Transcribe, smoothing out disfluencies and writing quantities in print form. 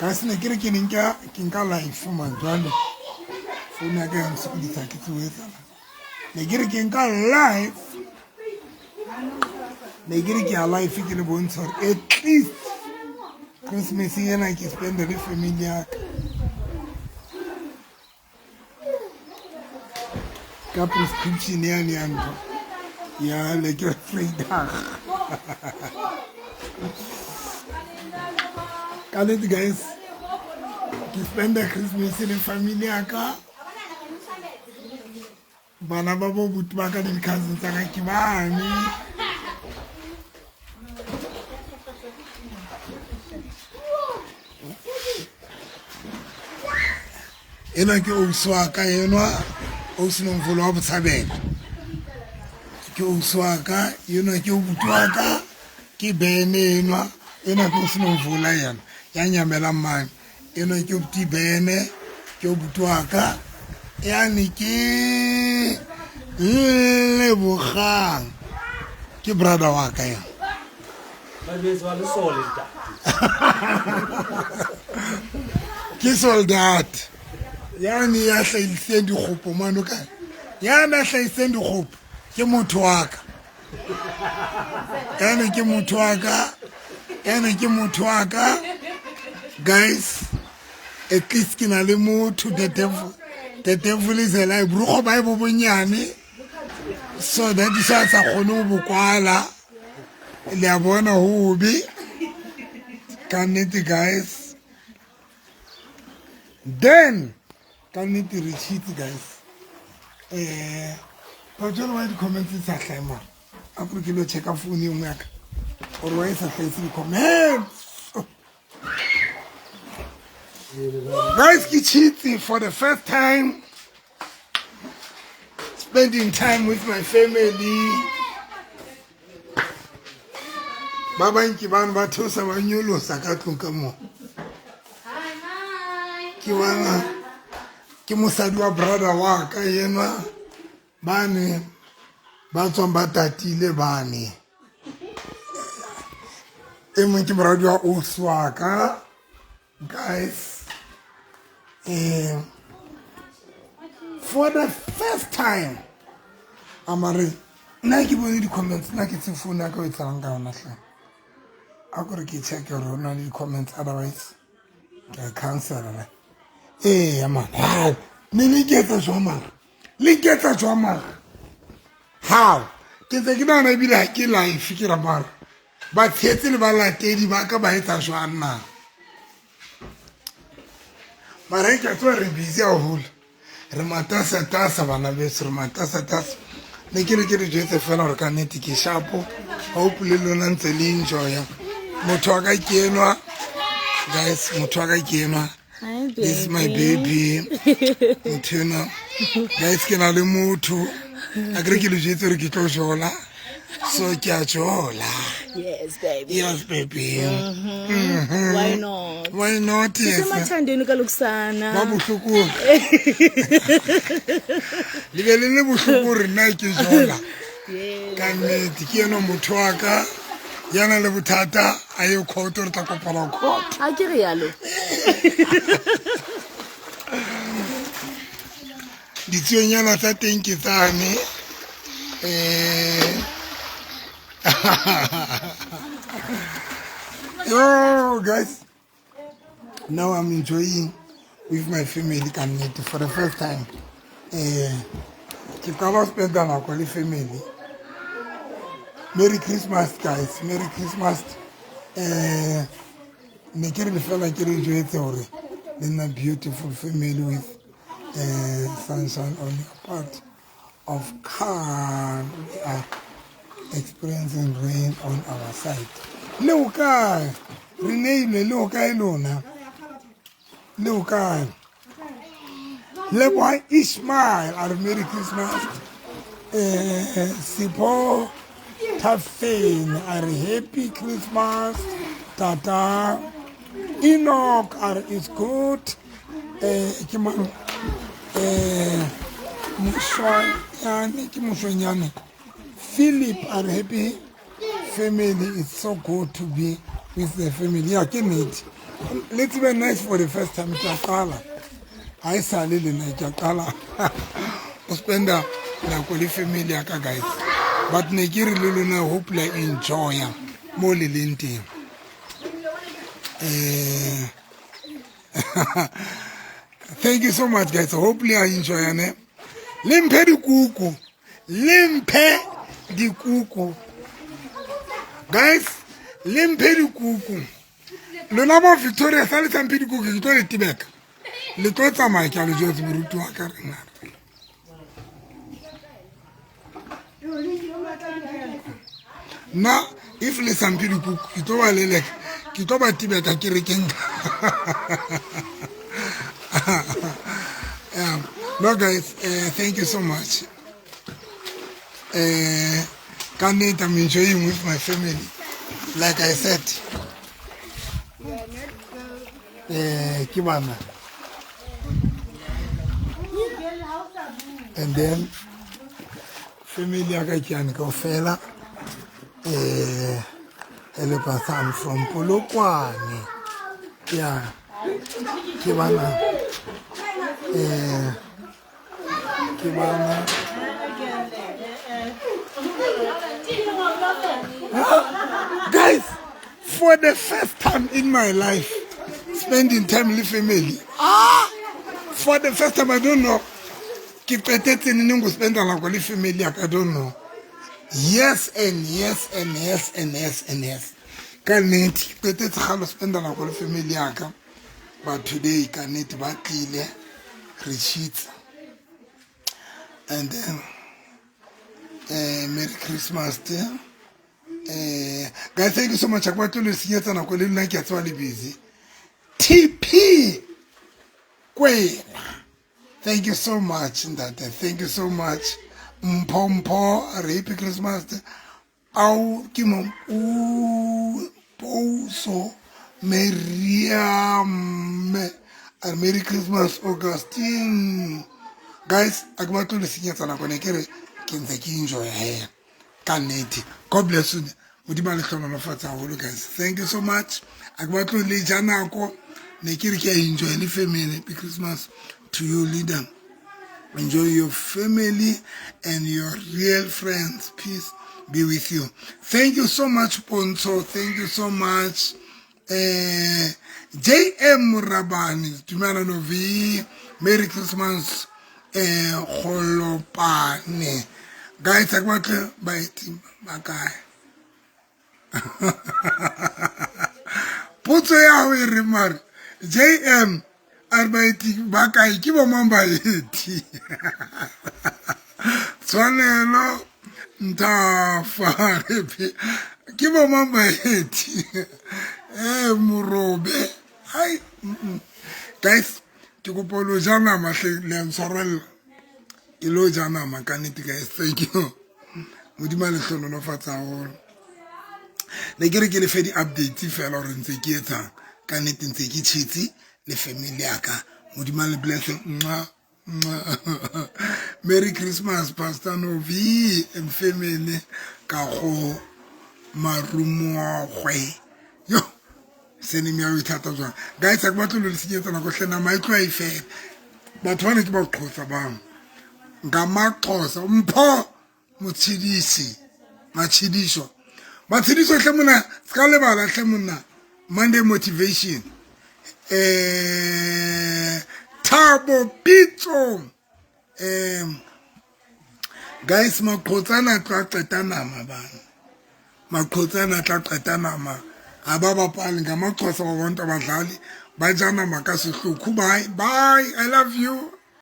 Guys ne ke re ke neng ke nka life man jwale phone ya ka ya nsokodisa ke tsebo etsala ne ke re ke nka life ne ke re ke ya life ke le bontsha gore at least christmas ena ke spende le family ya ka ka prescription yane ya ntho ya lekker vrydag ka nnete guys ke spenda christmas le family ya ka bana ba bo buti ba ka le di-cousin tsa ka ke bane enwa ke ausi wa ka enwa ausi nomfolo wa botshabelo ke ausi wa ka enwa ke obuti wa ka ke bene enwa enwa ke ausi nomfola yena ya nyamelang mane enwa ke obuti bene ke obuti wa ka yane ke lebogang ke brother wa ka yena ke soldat yane ya hlahiseng dikgopo mano kae yane a hlahiseng dikgopo ke motho wa ka yane ke motho wa ka yane ke motho wa ka guys at least ke na le motho the devil the devil is a lie borukgo ba e bo bonyane so that is a sa kgone go bo kwala le a bona gobe ka nnete guys then ka nnete re cheat guys um but jale wa di-comments di sa hlae mara a kore ke lo checka phone e nngwe yaka gore wa e sa hlaise di-comments guys ke cheatse for the first time spending time with my family ba bang ke bano ba theosa ba nyolosa ka tlong ka mo ke bana ke mosadi wa brother wa ka yena bane ba tswang ba tatile bane e mongwe ke moradi wa ausi wa ka guys um for the first time amare nna ke bone di-comments nna ke tse phone ya ka o e tsalang ka yona tlhe a kore ke check gore o na le di-comments otherwise ke a cancela le ee man ne le iketsa jwa mara le iketsa jwa mara how ke tse ke nagana ebile ga ke life ke ra mara Batsheetsi le balatedi ba ka ba etsa jwang na? Mara ke a tseba re busy haholo. Re matasatasa bana beso, re matasatasa. Ne ke re ke re jwetse fela gore ka nnete ke shapo. Hope le lona ntse le enjoya. Motho wa ka ke enwa. Guys, motho wa ka ke enwa. Hi, This is my baby. Motho enwa. Guys, ke na le motho. A kere ke le jwetse gore ke tlo jola. So ke a jola. Yes, baby. Yes, baby. Mm-hmm. Why not? Why not? Yes. Kusemathandweni kalokusana. Ba bohloko. Le be le le bohloko gore nna ke jola. Ka nnete ke ena motho wa ka ya na le bothata a ye court re tla kopana court. A ke rialo. Ditsuonyana tsa teng ke tsane. Eh Yo guys, now I'm enjoying with my family ka nnete for the first time. Eh ke qala ho spenda nako le family. Merry Christmas guys, Merry Christmas. Eh ne ke re le fela ke re jwetse hore le nna beautiful family with eh sunshine on your part of car we are experiencing rain on our side. Le o kae? Re neilwe le o kae lona? Le o kae? Leboha Ishmael a re Merry Christmas. Eh, Sipho Tafeng a re Happy Christmas. Tata Enoch a re it's good. Eh, ke mang? Eh, Moshwanyane ke Moshwanyane. Philip a re happy family it's so good to be with the family ya ke nnete. Le tsebe nice for the first time ke a qala. Ha e sale le nna ke a qala o spenda nako le family ya ka guys. But ne ke re le lona hope la enjoya mo le leng teng. Eh Thank you so much guys. Hope le a enjoya ne. Le mphe dikuku. Le mphe dikuku. Guys, le mphe dikuku. Lona ba Victoria sa le sa mphe dikuku ke tlo le tibeka. Le tlo tsamaya ke a le jwetse moruti wa ka rena. Nna if le sa mphe dikuku ke tlo ba leleka ke tlo ba tibeka kerekeng yeah. No guys, thank you so much. Ka nnete I'm enjoying with my family. Like I said, ke bana. And then family ya ka ke yane kaofela. Hello pastor, I'm from Polokwane. Yeah. Ke bana. Ke bana. Guys, for the first time in my life, spending time with family. Ah! For the first time, I don't know. Ke qetetse neng go spenda nako le family ya ka, I don't know. Yes and yes and yes and yes and yes. Ka nnete, ke qetetse kgale spenda nako le family ya ka. But today, ka nnete ba tlile re tshitsa. And then Merry Christmas te. Guys, thank you so much. Ha ke batle le senyetsa nako le nna ke a tseba le busy. TP Kwena. Thank you so much, Ntate. Thank you so much. Mpho mpho, happy Christmas. Au ke mo o pouso Miriam. And Merry Christmas Augustine. Guys, a ke batle le senyetsa nako ne ke re ke ntse ke enjoy he. Ka nnete. God bless you. Modimo a le hlohonolofatse haholo guys. Thank you so much. A ke batle le ja nako ne ke re ke a enjoy le family. Happy Christmas to you leader. Enjoy your family and your real friends. Peace be with you. Thank you so much, Ponso. Thank you so much. JM Murabani, Dumela Novi. Merry Christmas. Golopane. Guys, a ke batle baeti ba kae? Potso ya go e re mare JM a re baeti ba kae ke bo mang baeti? Tshwanelo nthafa repe ke bo mang baeti? Morobe. Ai, Guys, ke kopa lo ja nama hle le a ntshwarella. Ke lo ja nama ka nnete guys. Thank you. Modimo a le hlohonolofatse haholo. Ne ke re ke le fe di-updates fela gore ntse ke etsang ka nnete ntse ke tšhitse le family ya ka. Modimo a le bless. Mwa mwa. Merry Christmas Pastor Novi and family ka go marumoagwe. Yo sene ya o ithata jwang guys a ke batle lo le senyetsa nako hle nama e tloa e fela batho ba ne ke ba qhotsa bang ngamaxhosa mpho motshedisi matshediso matshediso hle mona se ka lebala hle monna Monday motivation Thabo Pitso guys maqhotsana tla qeta nama bana maqhotsana tla qeta nama ga ba bapale ngamaxhosa ba bantu abadlali ba ja nama ka sehlokhu bye bye i love you.